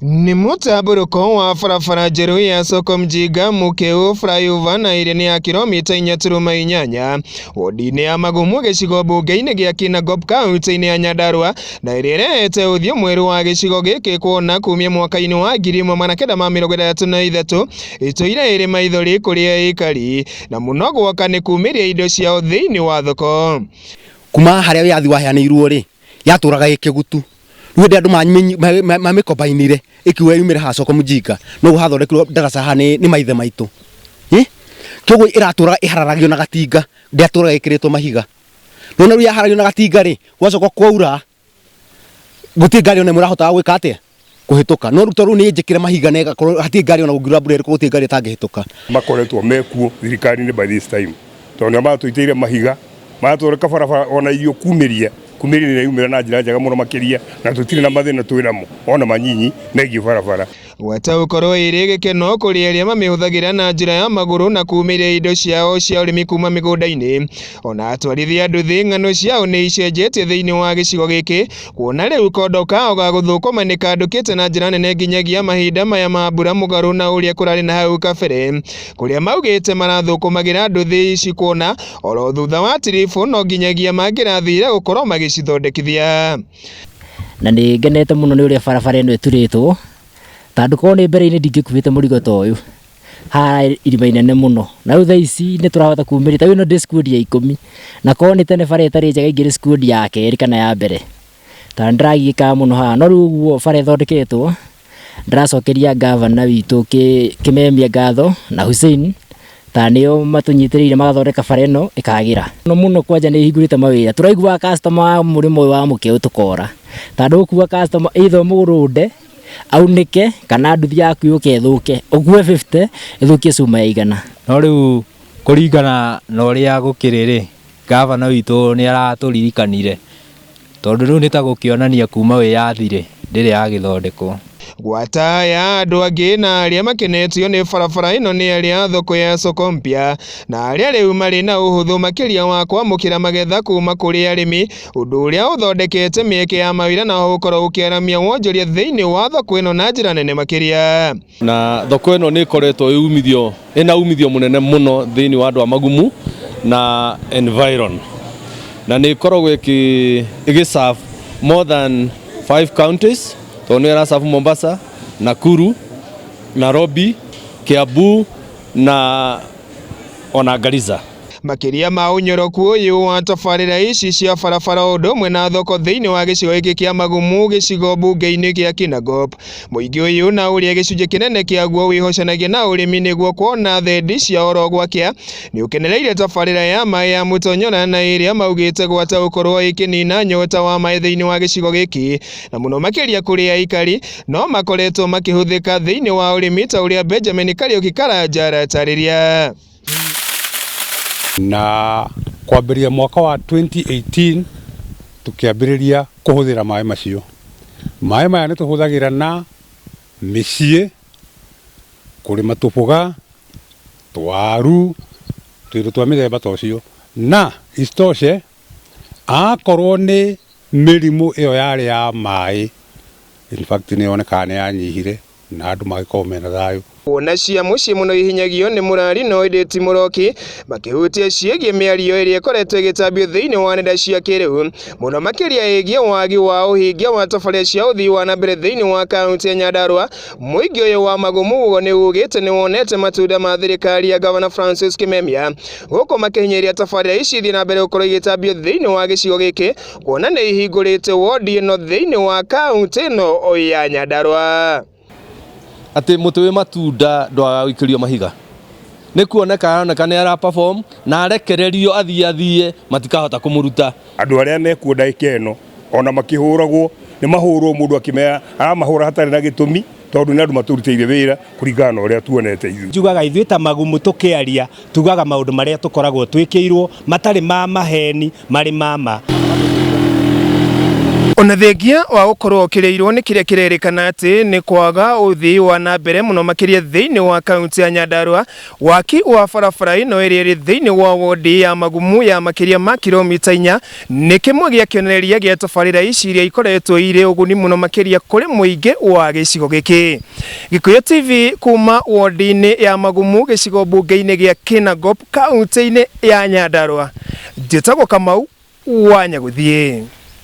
Nĩ mũtambũrũko wa barabara njerũ ya Soko Mjinga Mũkĩu Flyover na ĩrĩa nĩ ya kiromita 4.8 wodi-inĩ ya Magumu gĩcigo mbunge-inĩ gĩa Kinangop kaunti-inĩ ya Nyandarua na ĩrĩa ĩrehete ũthiũ mwerũ wa gĩcigo gĩkĩ kuona kumia mwaka-inĩ wa 1963 ĩtũire ĩrĩ maithori kũrĩ aikari na mũno gwoka nĩ kumĩria indo ciao thĩinĩ wa thoko. Kuma harĩa wĩyathi waheanĩirwo rĩ, yatũraga ĩ kĩgutu. Rĩu hĩndĩ andũ mamĩkombainire ĩkiuga yumĩre haha Soko Mjinga, noguo hathondekirwo ndaraca haha nĩ maithe maitũ. Kwoguo ĩratũraga ĩhararagio na gatinga, ndĩatũraga ĩkĩrĩtwo mahiga. Nĩwona rĩu yaharagio na gatinga rĩ, gwacoka kwaura, gũtirĩ ngari ona ĩmwe ĩrahotaga gwĩka atĩa, kũhĩtũka. No rĩu tondũ nĩ njĩkĩre mahiga na ĩgakorwo hatirĩ ngari ona gũngiura mbura ĩrĩkũ gũtirĩ ngari ĩtangĩhĩtũka. Makoretwo mekuo thirikari-inĩ by this time tondũ nĩo maratũitĩire mahiga maratwĩka barabara ona irio kumĩria kumĩria nĩ iraumĩra na njĩra njega mũno makĩria na tũtirĩ na mathĩna twĩ namo ona manyinyi megiĩ barabara. Gwata gũkorwo ĩrĩ gĩkeno kũrĩ arĩa mamĩhũthagĩra na njĩra ya magũrũ na kumĩria indo ciao cia ũrĩmi kuma mĩgũnda-inĩ. Ona atwarithia nduthi ng'ano ciao nĩ icenjetie thĩinĩ wa gĩcigo gĩkĩ kuona rĩu kondo kao ga gũthũkũma nĩ kandũkĩte na njĩra nene nginyagia mahinda maya ma mbura mũgarũ na ũrĩa kũrarĩ na hau kabere kũrĩa maugĩte marathũkũmagĩra nduthi ici kuona oro thutha wa tiribũ no nginyagia mangĩrathire gũkorwo magĩcithondekithia. Na nĩ ngenete mũno nĩ ũrĩa barabara ĩno ĩturĩtwo, tondũ korwo nĩ mbere-inĩ ndingĩkuĩte mũrigo ta ũyũ, haha irima inene mũno. Na rĩu thaa ici nĩ tũrahota kumĩria, ta rĩu ĩno ndĩ squad ya ikũmi, na korwo nĩ tene bara ĩtarĩ njega ingĩrĩ squad ya kerĩ kana ya mbere, tondũ nĩ ndĩragiĩkaga mũno haha. No rĩu ũguo bara ĩthondeketwo, ndĩracokeria ngavana witũ Kĩmemia ngatho na Hussein, ta nĩo matũnyitĩrĩire magathondeka bara ĩno ĩkagĩra. Mũno mũno kwanja nĩ ĩhingũrĩte mawĩra, tũraiguaga customer wa mũrĩmo ũyũ wa Mũkĩũ tũkora, tondũ ũgũkua customer either ũmũrũnde aunĩke kana nduthi yaku yũke ĩthũke, ũkue 50 ĩthũkie cuma ya 100. No rĩu kũringana na ũrĩa gũkĩrĩ rĩ, ngavana witũ nĩ aratũririkanire tondũ rĩu nĩ ta gũkĩonania kuma wĩyathi rĩ, ndĩrĩ yagĩthondekwo. Gwata ya andũ angĩ na arĩa makenetio nĩ barabara ĩno nĩ arĩa a thoko ya Soko Mpya na arĩa rĩu marĩ na ũhũthũ makĩria wa kwamũkĩra magetha kuma kũrĩ arĩmi, ũndũ ũrĩa ũthondekete mĩeke ya mawĩra na ũgũkorwo ũkĩaramia wonjoria thĩinĩ wa thoko ĩno na njĩra nene makĩria. Na thoko ĩno nĩ ĩkoretwo ĩumithio ĩna umithio mũnene mũno thĩinĩ wa andũ a Magumu na environ, na nĩ ĩkoragwo ĩgĩ serve more than 5 counties tondũ nĩ ĩra serve Mombasa, Nakuru, Nairobi, Kiambu na ona Garissa. Makĩria ma ũnyoroku ũyũ wa tabarĩra ici cia barabara ũndũ ũmwe na thoko thĩinĩ wa gĩcigo gĩkĩ kĩa Magumu gĩcigo mbunge-inĩ gĩa Kinangop, mũingĩ ũyũ na ũrĩa gĩcunjĩ kĩnene kĩaguo wĩhocanagia na ũrĩmi nĩguo kuona thendi cia oro gwakĩa nĩ ũkenereire tabarĩra ya maĩ ya Mũtonyora na ĩrĩa maugĩte gwata gũkorwo ĩkĩnina nyota wa maĩ thĩinĩ wa gĩcigo gĩkĩ na mũno makĩria kũrĩ aikari no makoretwo makĩhũthĩka thĩinĩ wa ũrĩmi ta ũrĩa Benjamin Kariũki Karanja aratarĩria. Na kwambĩrĩria mwaka wa 2018 tũkĩambĩrĩria kũhũthĩra maĩ macio. Maĩ maya nĩ tũhũthagĩra na mĩciĩ, kũrĩma tũbũga, twaru, tũindo twa mĩthemba ta ũcio. Na isitoshe akorwo nĩ mĩrimũ ĩyo yarĩ ya maĩ, in fact nĩ yonekaga nĩ yanyihire na andũ magĩkorwo mena thayũ. Kuona cia mũciĩ mũno ihinyagio nĩ mũrari no ĩndĩ ti mũroki makĩhutia ciĩgiĩ mĩario ĩrĩa ĩkoretwo ĩgĩtambio thĩinĩ wa nenda cia kĩrĩu mũno makĩria ĩgiĩ wagi wa ũhingia wa tabarĩra cia ũthii wa na mbere thĩinĩ wa kaunti ya Nyandarua. Mũingĩ ũyũ wa Magumu nĩ ugĩte nĩ wonete matunda ma thirikari ya Gavana Francis Kimemia gũkũ makĩhinyĩrĩria tabarĩra ici ithiĩ na mbere gũkorwo igĩtambio thĩinĩ wa gĩcigo gĩkĩ kuona nĩ ihingũrĩte wodi ĩno thĩinĩ wa kaunti ĩno ya Nyandarua. Atĩ mũtĩ wĩ matunda ndwagaga gũikĩrio mahiga, nĩ kuoneka aroneka nĩ ara perform na arekererio athiĩ athiĩ matikahota kũmũruta. Andũ arĩa mekuo ndagĩka ĩno ona makĩhũragwo nĩ mahũrwo mũndũ akĩmera aramahũra hatarĩ na gĩtũmi tondũ nĩ andũ matũrutĩire wĩra kũringana na ũrĩa tuonete ithuĩ. Njugaga ithuĩ ta Magumu tũkĩaria tugaga maũndũ marĩa tũkoragwo twĩkĩirwo matarĩ ma maheni marĩ ma ma. Ona thengia wa gũkorwo ũkĩrĩirwo nĩ kĩrĩa kĩrerĩkana atĩ nĩ kwaga ũthii wa na mbere mũno makĩria thĩinĩ wa kaunti ya Nyandarua, waki wa barabara ĩno ĩrĩa ĩrĩ thĩinĩ wa wodi ya Magumu ya makĩria ma kilomita 4 nĩ kĩmwe gĩa kĩonereria gĩa tabarĩra ici iria ikoretwo irĩ ũguni mũno makĩria kũrĩ mũingĩ wa gĩcigo gĩkĩ. Gĩkũyũ TV kuma wodi-inĩ ya Magumu gĩcigo mbunge-inĩ gĩa Kinangop kaunti-inĩ ya Nyandarua. Njĩtagwo Kamau wa Nyagũthiĩ.